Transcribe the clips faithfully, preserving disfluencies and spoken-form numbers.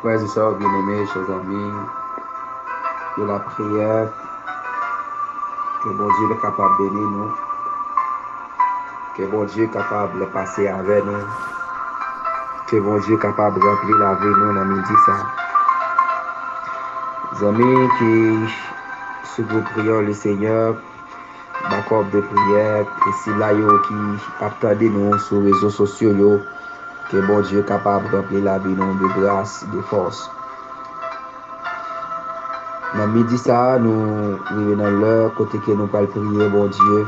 Frères et sœurs bien-aimés, chers amis, de la prière, ke Bondye kapab beni nou, ke Bondye kapab pase avè nou, ke Bondye kapab ranpli lavi nou nan midi sa. Zanmi ki sou gwoup Prions le Seigneur, bakòp de priyè, e sila yo ki ap tande nou sou rezo sosyo yo, ke Bondye kapab ranpli lavi nou de gras, de fòs. Nan midi sa a, nou rive nan lè kote ke nou pral priye Bondye.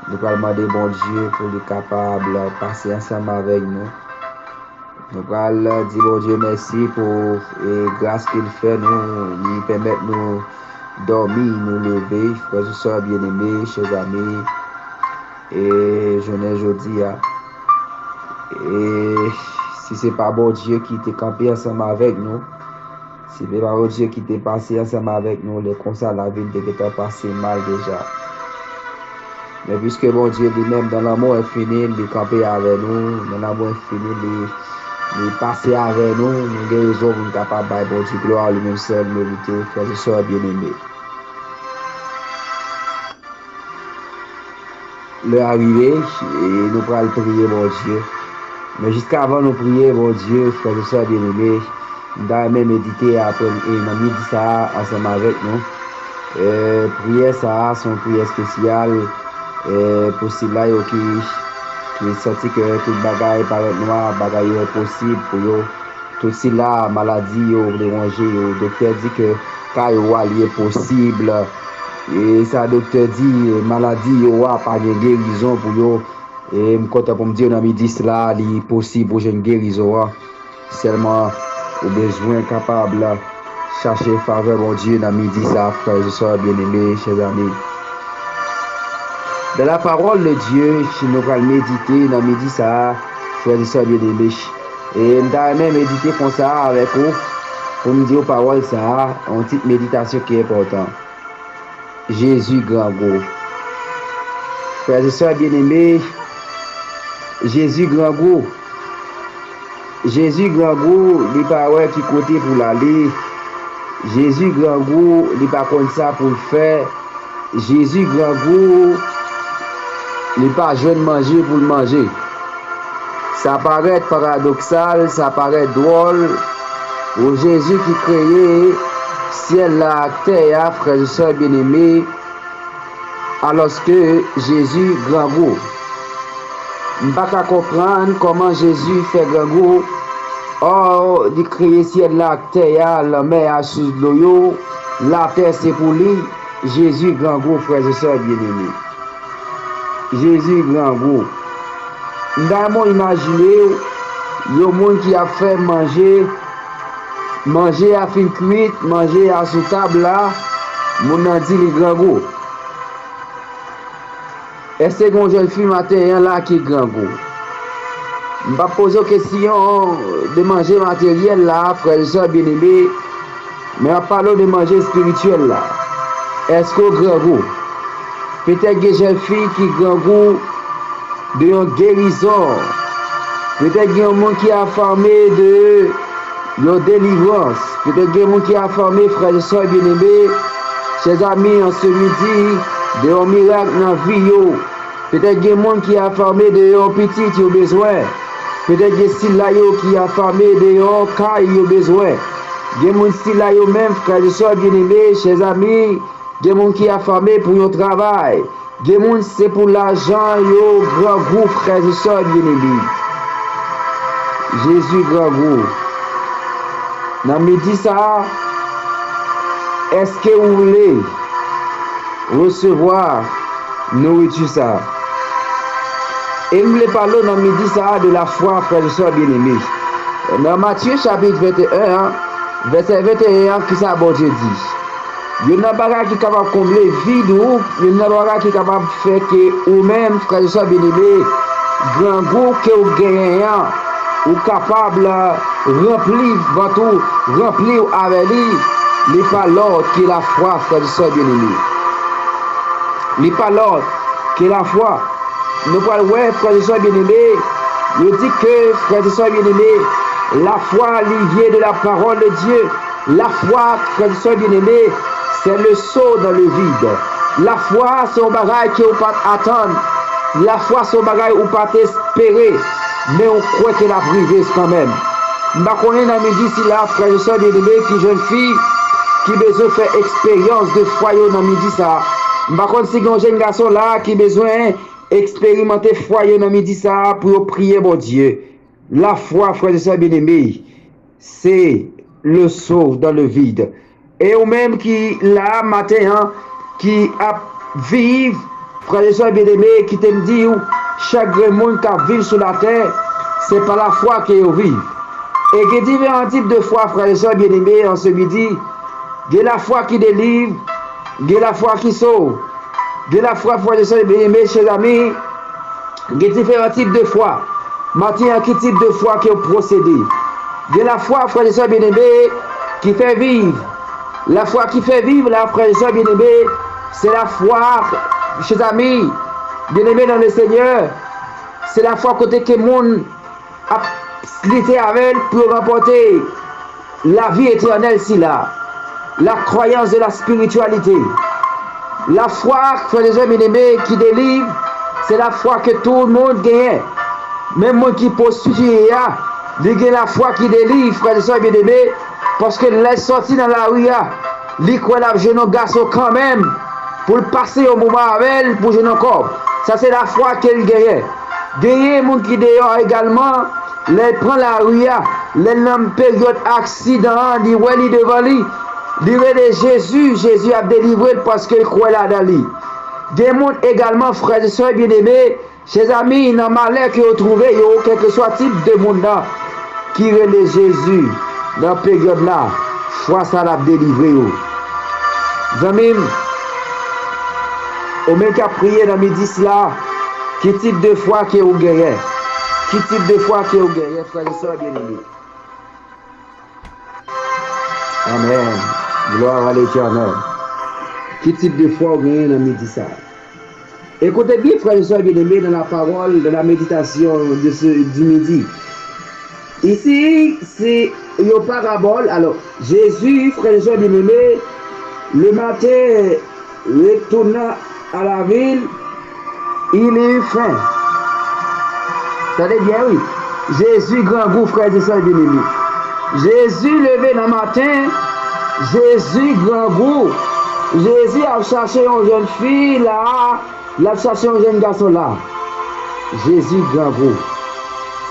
Nou pral mande Bondye pou li kapab pase ansanm avèk nou. Nou pral di Bondye mèsi pou, e, gras ke l fè nou, li pèmèt nou dòmi, nou leve, frè e sè byeneme, chè zami, e jounen jodi a. E si se pa Bondye ki te kanpe ansanm avèk nou, si se pa Bondye ki te pase ansanm avèk nou, lè konsa lavi n te gentan pase mal deja. Men piske Bondye li menm, nan lanmou enfini l, li kanpe avè nou, nan lanmou enfini l, li, li pase avè nou, nou gen rezon pou n kapab bay Bondye glwa, li menm sèl merite, frè e sè byeneme. Lè a rive, e nou pral priye Bondye. Men jiskavan nou priye Bondye, frè e sè byeneme, m ta renmen medite apre, e nan midi sa a ansanm avèk nou. E priyè sa a se yon priyè espesyal, e pou sila yo ki, ki santi ke tout bagay parèt nwa, bagay yo enposib pou yo. Tout sila maladi yo deronje yo, doktè di ke ka yo a li enposib. E sa doktè di, maladi yo a pa gen gerizon pou yo. E m kontan pou m di w nan midi sila, li posib pou jwenn gerizon an. Sèlman, ou bezwen kapab chache favè Bondye nan midi sa, frè e sè byeneme, chè zami. Dans la parole de Dieu, si nou pral medite nan midi sa, frè e sè byeneme, e m ta renmen medite konsa avèk ou, pou m di w pawòl sa, yon tit meditasyon ki enpòtan. Jezi grangou. Frè e sè byeneme, Jezi grangou. Jezi grangou, li pa wè ki kote pou l ale. Jezi grangou, li pa konn sa pou l fè. Jezi grangou, li pa jwenn manje pou l manje. Sa parèt paradoksal, sa parèt dwòl, pou Jezi ki kreye syèl la ak tè a, frè e sè byeneme, alòske Jezi grangou. M pa ka konprann kòman Jezi fè grangou, ò, li kreye syèl la ak tè a, lanmè a, sous dlo yo, latè se pou li. Jezi grangou, frè e sè byeneme. Jezi grangou. M ta renmen w imajine w yon moun ki ap fè manje, manje a fin kwit, manje a sou tab la, moun nan di li grangou. Èske gen yon jèn fi maten an la ki grangou? M p ap poze w kesyon de manje materyèl la, frè e sè byeneme, men m ap pale w de manje espirityèl la. Èske w grangou? Petèt gen jèn fi ki grangou de yon gerizon. Petèt gen yon moun ki afame de yon delivrans. Petèt gen moun ki afame, frè e sè byeneme, chè zami, an se midi, de yon mirak nan vi yo. Petèt gen moun ki afame de yon pitit yo bezwen. Petèt gen sila yo ki afame de yon kay yo bezwen. Gen moun sila yo menm, frè e sè byeneme, chè zami, gen moun ki afame pou yon travay. Gen moun se pou lajan yo grangou, frè e sè byeneme. Jezi grangou. Nan midi sa a, èske ou vle resevwa nouriti sa a? E m vle pale w nan midi sa a de la foi, frè e sè byeneme. Nan Matye chapit venteyen an, vèsè venteyen an, kisa Bondye di? Youn nan bagay ki kapab konble vid ou, youn nan bagay ki kapab fè ke ou menm, frè e sè byeneme, grangou ke w genyen an, ou kapab ranpli vant ou, ranpli w avè li, Li pa lòt ke lafwa, frè e sè byeneme. Li pa lòt ke lafwa. Nou pral wè, frè e sè byeneme, yo di ke, frè e sè byeneme, lafwa, li vyen de la parole de Dieu. Lafwa, frè e sè byeneme, c'est le saut dans le vide. Lafwa, se yon bagay ke ou pa t atann. Lafwa, se yon bagay ou pa t espere, men ou kwè ke l ap rive kanmenm. M pa konnen nan midi sila, frè e sè byeneme, ki jèn fi ki bezwen fè eksperyans de fwa yo nan midi sa a. M pa konn si gen yon jèn gason la ki bezwen eksperimante fwa yo nan midi sa a pou yo priye Bondye. Lafwa, frè e sè byeneme, se le saut dans le vide. E ou menm ki la maten an, ki ap viv, frè e sè byeneme, kite m di w, chak grenn moun k ap viv sou latè, se pa lafwa ke yo viv. E gen diferan tip de fwa, frè e sè byeneme, an se midi. Gen lafwa ki deliv, gen lafwa ki sov. Gen lafwa, frè e sè byeneme, chè zanmi, gen diferan tip de fwa. Maten an, ki tip de fwa ke w posede? Gen lafwa, frè e sè byeneme, ki fè viv. Lafwa ki fè viv la, frè e sè byeneme, se lafwa, chè zanmi, byeneme nan le Senyè, se lafwa kote ke moun ap lite avè l pou yo ranpòte lavi etènèl sila, la croyance de la spiritualité. Lafwa, frè e sè byeneme, ki deliv, se lafwa ke tout moun genyen. Menm moun ki pwostitiye a, li gen lafwa ki deliv, frè e sè byeneme, paske lè l sòti nan lari a, li kwè l ap jwenn yon gason kanmenm pou l pase yon moman avè l, pou jwenn yon kòb. Sa se lafwa ke l genyen. Genyen moun ki deyò egalman, lè l pran lari a, lè l nan peryòd aksidan an, li wè li devan li, li rele Jezi, Jezi ap delivre l paske l kwè ladan li. Gen moun egalman, frè e sè byeneme, chè zanmi, nan malè ke yo twouve yo, kèlkeswa tip de moun nan ki rele Jezi nan peryòd la, fwa sa l ap delivre yo. Zanmi m, ou menm k ap priye nan midi sila, ki tip de fwa ke ou genyen? Ki tip de fwa ke ou genyen, frè e sè byeneme? Amèn. Glwa a Letènèl. Ki tip de fwa ou genyen nan midi sa? Écoutez bien, frères et sœurs bien-aimés, dans la parole, dans la méditation de ce, du midi. Ici, c'est une parabole. Alors, Jésus, frères et sœurs bien-aimés, le matin, retournant à la ville, il eut faim. Tande byen, wi. Jezi grangou, frè e sè byeneme. Jezi leve nan maten, Jezi grangou. Jezi ap chache yon jèn fi la, l ap chache yon jèn gason la. Jezi grangou.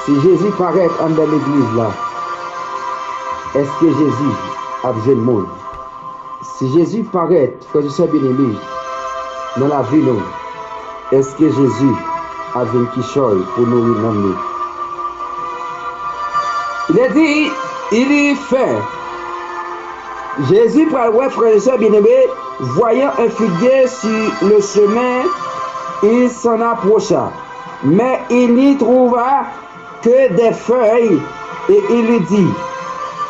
Si Jezi parèt anndan legliz la, èske Jezi ap jwenn moun? Si Jezi parèt, frè e sè byeneme, nan lavi nou, èske Jezi ap vin kichòy pou nouri nanm nou? Il est dit, il eut faim. Jezi pral wè, frè e sè byeneme, voyant un figuier sur le chemin, il s'en approcha. Mais il n'y trouva que des feuilles, et il lui dit,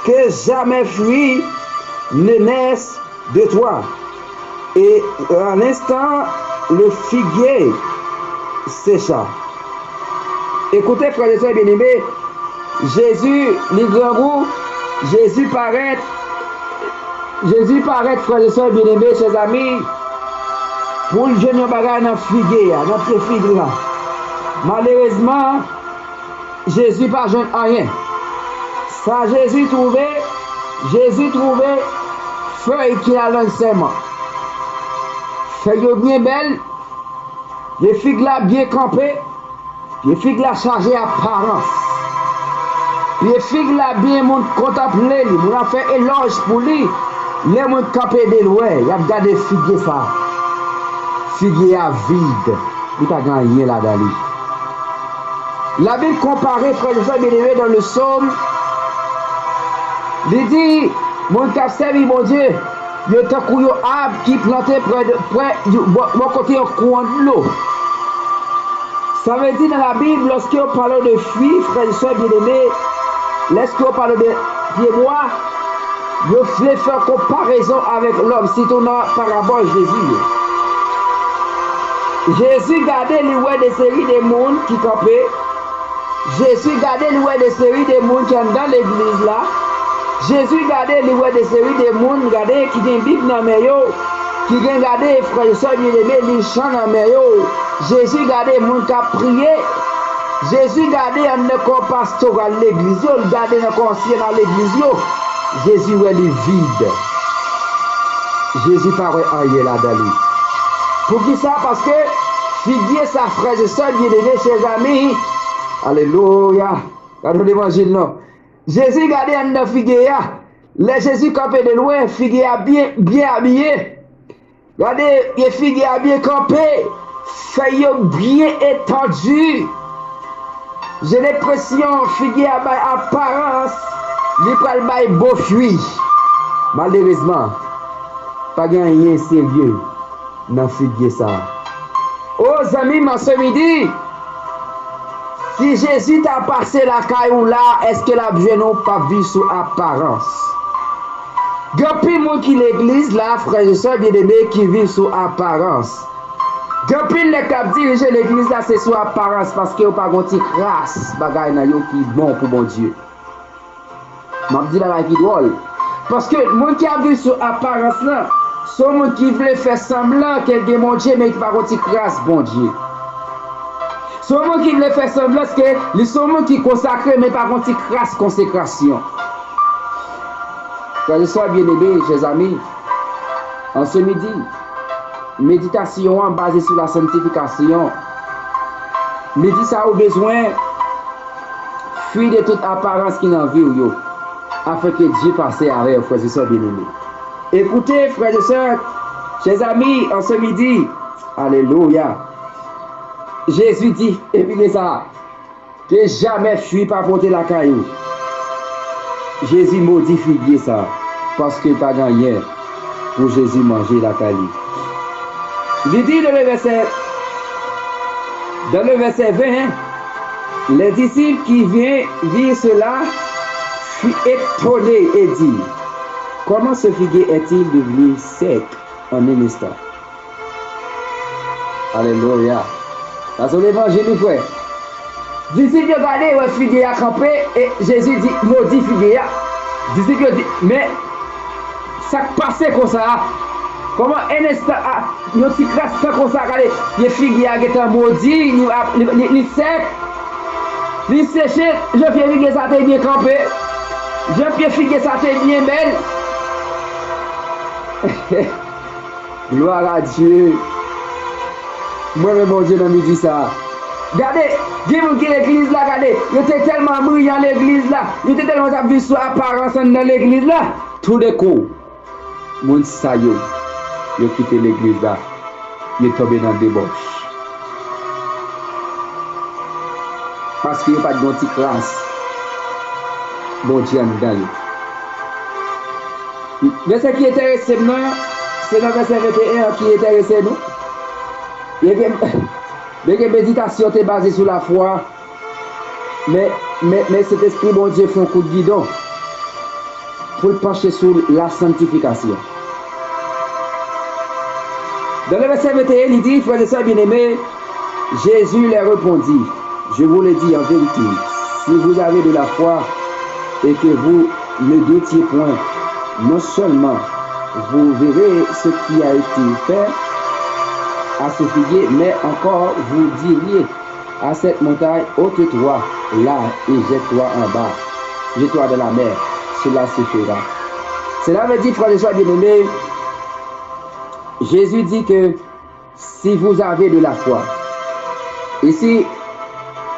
que jamais fruit ne naisse de toi. Et à l'instant, le figuier sécha. Écoutez, frères et sœurs bien-aimés, Jezi, li grangou, Jezi parèt, Jezi parèt, frè e sè byeneme, chè zanmi, pou l jwenn yon bagay nan figye a, nan pye fig la. Malerezman, Jezi pa jwenn anyen. Sa Jezi twouve, Jezi twouve fèy ki a lang sèman. Fèy yo byen bèl, pye fig la byen kanpe, pye fig la chaje aparans. Pye fig la byen, moun kontanple li, moun ap fè elòj pou li. Lè moun kanpe de lwen, y ap gade figye sa. Figye a vid. Li pa gen anyen ladan li. Labib konpare, frè e sè byeneme, dans le Psaume, li di, moun k ap sèvi Bondye, yo tankou yon ab ki plante prè de, prè, bò, bò kote yon kouran dlo. Sa vle di nan Labib, lòske yo pale de fwi, frè e sè byeneme, lèske yo pale de pyebwa, Yo vle fè konparezon avèk lòm, sitou nan parabòl Jezi yo. Jezi gade, li wè de seri de moun ki kanpe. Jezi gade, li wè de seri de moun ki anndan legliz la. Jezi gade, li wè de seri de moun, gade, ki gen Bib nan men yo, ki gen, gade, frè e sè byenneme, li chan nan men yo. Jezi gade moun k ap priye. Jezi gade anndan kò pastoral legliz yo, li gade nan kò ansyen nan legliz yo. Jezi wè li vid. Jezi pa wè anyen ladan li. Poukisa? Paske figi sa, frè e sè byenneme, chè zanmi, alelouya, gade levanjil non. Jezi gade anndan figi a. Lè Jezi kanpe de lwen, figi a byen, byen abiye. Gade, pye figi a byen kanpe, fèy yo byen etandi. J'ai l'impression figi a bay aparans, li pral bay bon fwi. Malerezman, pa gen anyen serye nan figi sa. O zanmi m, an se midi, si Jezi ta pase lakay ou la, èske l ap jwenn ou p ap viv sou aparans? Gen anpil moun ki legliz la, frè e sè byenneme, ki viv sou aparans. Gen anpil nèg k ap dirije legliz la, se sou aparans, paske yo pa gon ti kras bagay nan yo ki bon pou Bondye. M ap di bagay ki dwòl. Paske moun ki ap viv sou aparans lan, se yon moun ki vle fè sanblan ke l gen Bondye, men ki pa gon ti kras Bondye. Se yon moun ki vle fè sanblan ke li se yon moun ki konsakre, men pa gon ti kras konsekrasyon. Frè e sè byenneme, chè zanmi, an se midi, meditasyon an baze sou la santifikasyon. Midi sa ou bezwen fwi de tout aparans ki nan vi w yo, afin ke Dye pase avè w, frè e sè byenneme. Ekoute, frè e sè, chè zanmi, an se midi, alelouya. Jezi di, epi de sa, ke jamè fwi pa pote lakay ou. Jezi modi figi sa, paske pa gen anyen pou Jezi manje lakay li. Li di dans le verset, dans le verset vingt, les disciples qui virent, virent cela furent étonnés et dirent, comment ce figuier est-il devenu sec en un instant? Alelouya. Sa se levanjil, wi, frè. Disip yo gade, yo wè figi a kanpe, e Jezi di, modi figi a. Disip yo di, men, sa k pase konsa a? Kòman en enstan, a, yon ti kras tan konsa, gade, pye figi a gentan modi, li, li, li, li sèk, li seche, jan pye figi sa te byen kanpe, jan pye figi sa te byen bèl. Gloire à Dieu. Mwen renmen Bondye nan midi sa a. Gade, gen moun ki legliz la, gade, yo te tèlman briyan legliz la, yo te tèlman t ap viv sou aparans anndan legliz la. Toudenkou, moun sa yo, yo kite legliz la, yo tonbe nan debòch. Paske yo pa t gen yon ti kras Bondye anndan yo. Vèsè ki enterese m nan, se nan vèsè venteyen an ki enterese nou. Byenke, byenke meditasyon te baze sou lafwa, men, men, men Sentespri Bondye fè yon kout gidon pou l panche sou la santifikasyon. Dans le verset vingt et un, li di, frè e sè byenneme, Jésus leur répondit, je vous le dis en vérité, si vous avez de la foi et que vous ne doutiez point, non seulement vous verrez ce qui a été fait à ce figuier, mais encore vous diriez à cette montagne, ôte-toi là et jette-toi en bas, jette-toi dans la mer, cela se fera. Cela veut dire, frè e sè byenneme, Jezi di ke si vous avez de la foi. Isi,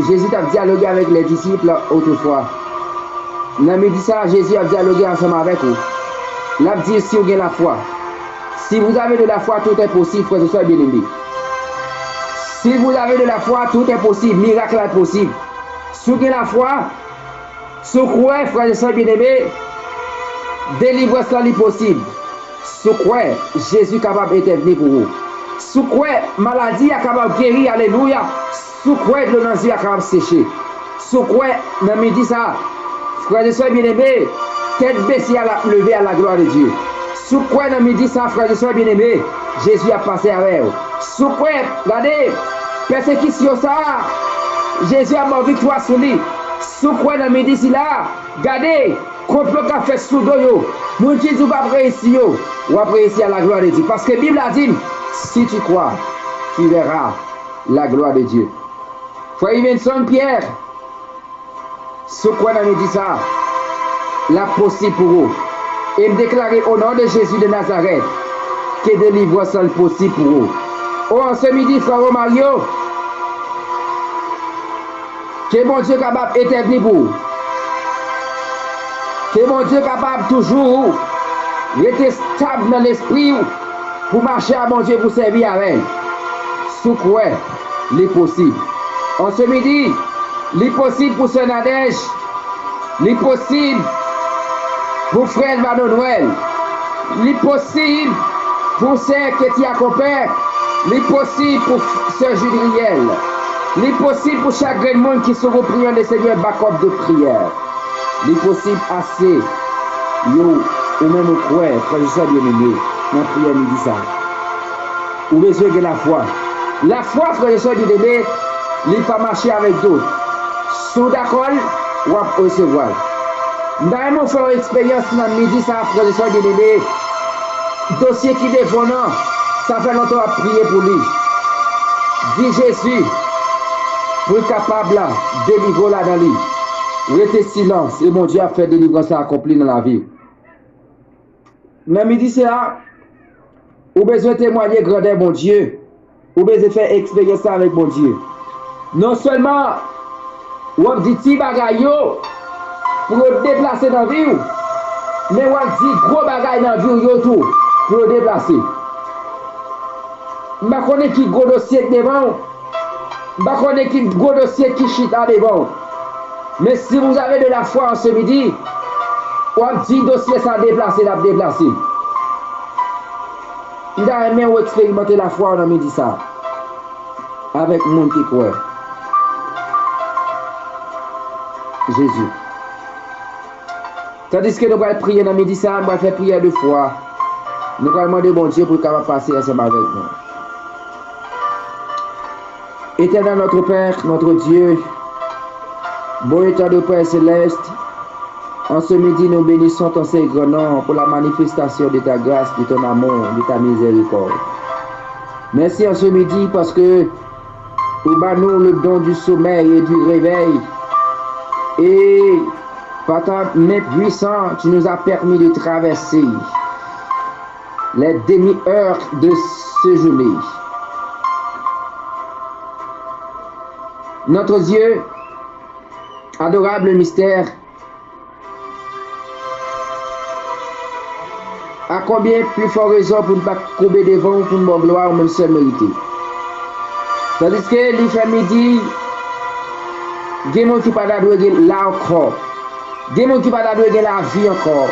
Jezi t ap dyaloge avèk lè disip otrefwa. Nan midi sa a, Jezi ap dyaloge ansanm avèk ou. L ap di, si w gen lafwa. Si vous avez de la foi, tout est possible, frè e sè byenneme. Si vous avez de la foi, tout est possible, mirak la posib. Si w gen lafwa, si w kwè, frè e sè byenneme, delivrans lan li posib. Si w kwè, Jezi kapab entèvni pou ou. Si w kwè, maladi a kapab geri, alelouya. Si w kwè, dlo nan zye a kapab seche. Si w kwè, nan midi sa a, frè e sè byenneme, tèt bese a, l ap leve à la gloire de Dieu. Si w kwè nan midi sa, frè e sè byeneme, Jezi ap pase avè w. Si w kwè, gade, pèsekisyon sa a, Jezi ap ba w viktwa sou li. Si w kwè nan midi sila, gade, konplo k ap fèt sou do yo, moun ki di w p ap reyisi yo, w ap reyisi à la gloire de Dieu. Paske Bib la di n, si tu crois, tu verras la gloire de Dieu. Frè Ivenson Pierre, si w kwè nan midi sa a, l ap posib pou ou. E m deklare, au nom de Jésus de Nazareth, ke delivrans lan posib pou ou. O, an se midi, frè Romario, ke Bondye kapab entèvni pou ou. Ke Bondye kapab toujou rete stab nan lespri w pou mache a Bondye, pou sèvi avè l. Si w kwè, li posib. An se midi, li posib pou sè Nadège. Li posib pou frè Elvano Nwèl. Li posib pou sè Ketia Konpè. Li posib pou sè Judriel. Li posib pou chak grenn moun ki sou gwo priyan de Senyè, bakòp de priyè. Li posib ase. Yo, ou menm ou kwè, frè e sè byeneme, nan priyè midi sa. Ou bezwen gen lafwa. Lafwa, frè e sè byeneme, li pa mache avèk dout. Si w dakò l, w ap resevwa l. M ta renmen w fè yon eksperyans nan midi sa, frè e sè byeneme. Dosye ki devan w nan, sa fè lontan w ap priye pou li. Di Jezi pou l kapab la delivre w ladan li. Rete silans e Bondye ap fè delivrans la akonpli nan lavi w. Nan midi sa a, ou bezwen temwaye grandè Bondye. Ou bezwen fè eksperyans sa avèk Bondye. Non sèlman w ap di ti bagay yo pou yo deplase nan vi w, men w ap di gwo bagay nan vi w yo tou pou yo deplase. M pa konnen ki gwo dosye k devan w. M pa konnen ki gwo dosye ki chita devan w. Men si vous avez de la foi en ce midi, w ap di dosye sa deplase, l ap deplase. M ta renmen w eksperimante lafwa w nan midi sa avèk moun ki kwè. Jezi. Tandiske nou pral priye nan midi sa, nou pral fè priyè de fwa. Nou pral mande Bondye pou l kapab pase ansanm avèk nou. Éternel notre Père, notre Dieu, bon et tendre Père céleste, en ce midi nous bénissons ton saint grand nom pour la manifestation de ta grâce, de ton amour, de ta miséricorde. Merci en ce midi parce que ou ba nou le don du sommeil et du réveil. Et par ta main puissante, tu nous as permis de traverser les demi-heures de ce journée. Notre Dieu, adorable mystère, a konbyen pli fò rezon pou n pa koube devan w pou n ba w glwa ou menm sèl merite? Tandiske li fè midi, gen moun ki pa ta dwe gen la ankò. Gen moun ki pa ta dwe gen lavi ankò.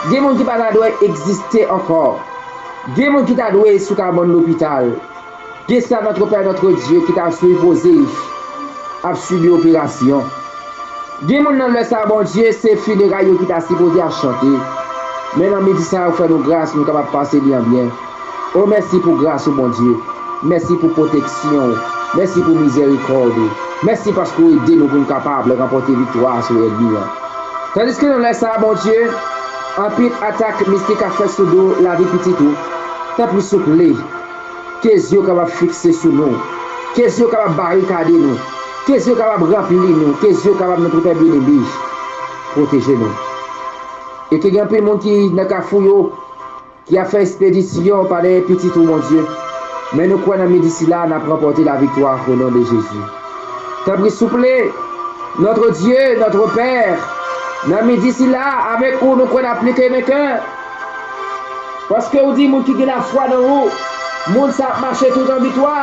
Gen moun ki pa ta dwe egziste ankò. Gen moun ki ta dwe sou kabann lopital. Gen sa, notre Père, notre Dieu, ki ta sipoze ap sibi operasyon. Gen moun nan lè sa, Bondye, se fineray yo ki ta sipoze ap chante. Men nan midi sa, ou fè nou gras, nou kapab pase li an byen. O, mèsi pou gras ou, Bondye. Mèsi pou pwoteksyon ou. Mèsi pou mizerikòd ou. Mèsi paske ou ede nou pou n kapab ranpòte viktwa sou ènmi an. Tandiske nan lè sa, Bondye, anpil atak mistik ap fèt sou do lavi pitit ou. Tanpri, souple, ke zye w kapab fikse sou nou, ke zye w kapab barikade nou, ke zye w kapab ranpli nou, ke zye w kapab, notre Père bien-aimé, pwoteje nou. E ke gen anpil moun ki nan kafou yo, ki ap fè ekspedisyon pa dèyè pitit ou, Bondye. Men nou kwè nan midi sila, n ap ranpòte laviktwa, o non de Jezi. Tanpri, souple, notre Dieu, notre Père, nan midi sila, avèk ou, nou kwè n ap pli ke venkè. Paske ou di, moun ki gen lafwa nan ou, moun sa ap mache tout an viktwa.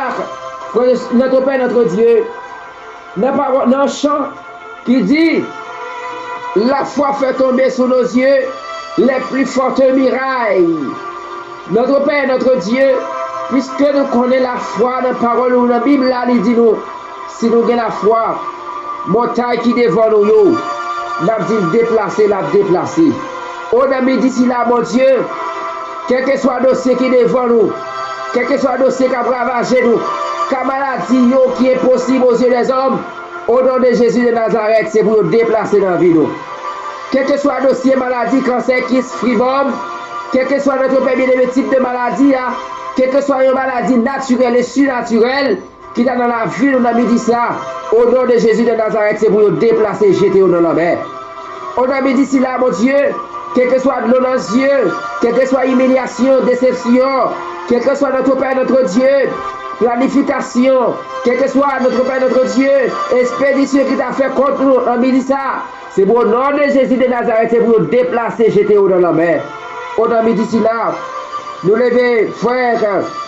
Frè, notre Père, notre Dieu, nan pawòl, nan chan ki di, la foi fait tomber sur nos yeux les plus fortes murailles. Notre Père, notre Dieu, piske nou konnen lafwa nan pawòl ou nan Bib la, li di nou, si nou gen lafwa, montay ki devan nou yo, n ap di l deplase, l ap deplase. O nan midi sila, Bondye, kèlkeswa dosye ki devan nou, kèlkeswa dosye k ap ravaje nou, ka maladi yo ki enposib o zye dèzòm, o non de Jezi de Nazarèt, se pou yo deplase nan vi nou. Kèlkeswa dosye maladi, kansè, kis, fibwòm, kèlkeswa nan tropè byeneme tip de maladi a, kèlkeswa yon maladi natirèl e sinatirèl, ki ta nan lavi nou nan midi sa, o non de Jezi de Nazarèt, se pou yo deplase, jete yo nan lanmè. O nan midi sila, Bondye, kèlkeswa dlo nan zye, kèlkeswa imilyasyon, desepsyon, kèlkeswa notre Père, notre Dieu, planifikasyon, kèlkeswa notre Père, notre Dieu, ekspedisyon ki ta fè kont nou nan midi sa, se pou o non de Jezi de Nazarèt, se pou yo deplase, jete yo nan lanmè. O nan midi sila, nou leve, frè,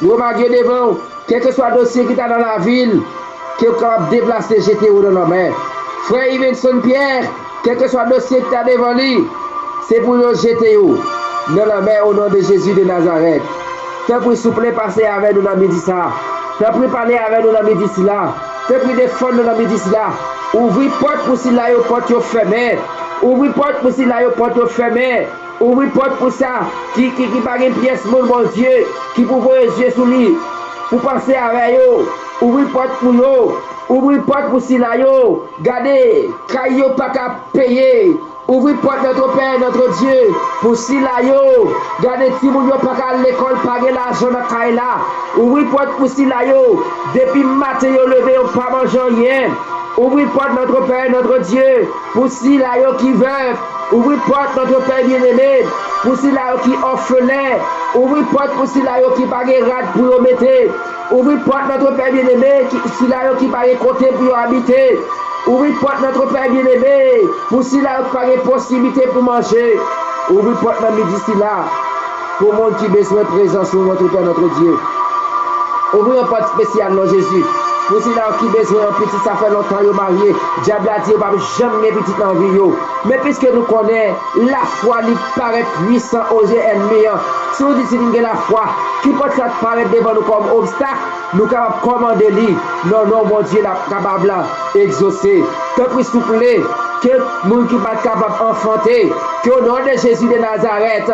nou remake devan w, kèlkeswa dosye ki ta nan lavi l, ke w kapab deplase, jete yo nan lanmè. Frè Ivenson Pierre, kèlkeswa dosye ki ta devan li, se pou yo jete yo nan lanmè o non de Jezi de Nazarèt. Tanpri, souple, pase avè nou nan midi sa. Tanpri, pale avè nou nan midi sila. Tanpri, defann nou nan midi sila. Ouvri pòt pou sila yo pòt yo fèmen. Ouvri pòt pou sila yo pòt yo fèmen. Ouvri pòt pou sa ki, ki, ki pa gen pyès moun, Bondye, ki pou voye zye sou li, pou pase avè yo. Ouvri pòt pou yo. Ouvri pòt pou sila yo. Gade, kay yo pa ka peye. Ouvri pòt, notre Père, notre Dieu, pou sila yo. Gade, timoun yo pa ka al lekòl, pa gen lajan nan kay la. Ouvri pòt pou sila yo. Depi maten yo leve, yo pa manje anyen. Ouvri pòt, notre Père, notre Dieu, pou sila yo ki vèv. Ouvri pòt, notre Père bien-aimé, pou sila yo ki òfelen. Ouvri pòt pou sila yo ki pa gen rad pou yo mete. Ouvri pòt, notre Père bien-aimé, ki, sila yo ki pa gen kote pou yo abite. Ouvri pòt, notre Père bien-aimé, pou sila yo ki pa gen posiblite pou manje. Ouvri pòt nan midi sila pou moun ki bezwen prezans ou, notre Père, notre Dieu. Ouvri yon pòt espesyal, non Jezi, pou sila yo ki bezwen yon pitit, sa fè lontan yo marye. Dyab la di yo p ap janm gen pitit nan vi yo. Men piske nou konnen lafwa li parèt pwisan o zye ènmi an. Si nou di si nou gen lafwa, ki pòt sa k parèt devan nou kòm obstak, nou kapab kòmande li. Nan non Bondye l ap kapab la egzose. Tanpri souple, ke moun ki pa t kapab anfante, ke o non de Jezi de Nazarèt,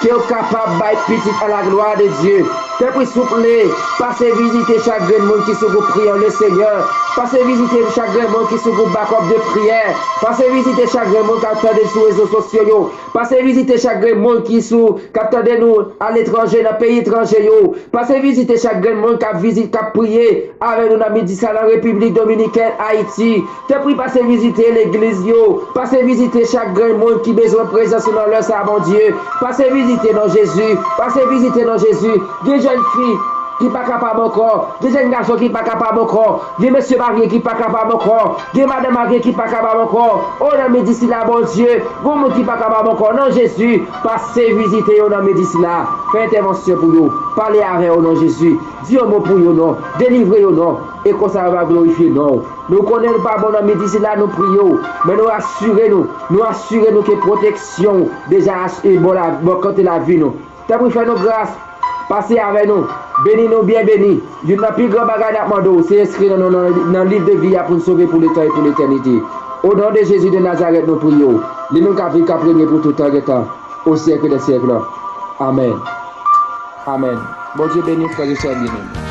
ke yo kapab bay pitit a la glwa de Dye. Tanpri souple, pase vizite chak grenn moun ki sou gwoup Priyè le Senyè. Pase vizite chak grenn moun ki sou gwoup Bakòp de Priyè. Pase vizite chak grenn moun k ap tande sou rezo sosyo yo. Pase vizite chak grenn moun ki sou, k ap tande nou aletranje, nan peyi etranje yo. Pase vizite chak grenn moun k ap vizit, k ap priye avè nou nan midi sa nan Repiblik Dominikèn, Ayiti. Tanpri pase vizite legliz yo, pase vizite chak grenn moun ki bezwen prezans ou nan lè sa, Bondye. Pase vizite non Jezi, pase vizite non Jezi. Gen jèn fi ki pa kapab ankò, gen jèn gason ki pa kapab ankò, gen mesye marye ki pa kapab ankò, gen madanm marye ki pa kapab ankò. O nan midi sila, Bondye, gon moun ki pa kapab ankò, non Jezi, pase vizite yo nan midi sila. Fè entèvansyon pou yo, pale avè yo, non Jezi. Di yon mo pou yo, non. Delivre yo, non. E konsa yo va glorifye non w. Nou konnen nou pa bon nan midi sila, nou priye w. Men nou asire nou, nou asire nou ke pwoteksyon w deja as-, e bò la, bò kote lavi nou. Tanpri fè nou gras, pase avè nou, beni nou, byen beni. Youn nan pi gran bagay n ap mande w, se enskri nan, nan, nan, nan liv de vi a pou n sove pou letan e pou letènite. O non de Jezi de Nazarèt, nou priye w. Li menm k ap viv, k ap renye pou tout tan gen tan, o syèk dè syèk. Amèn. Amèn. Bondye beni w, frè e sè byeneme.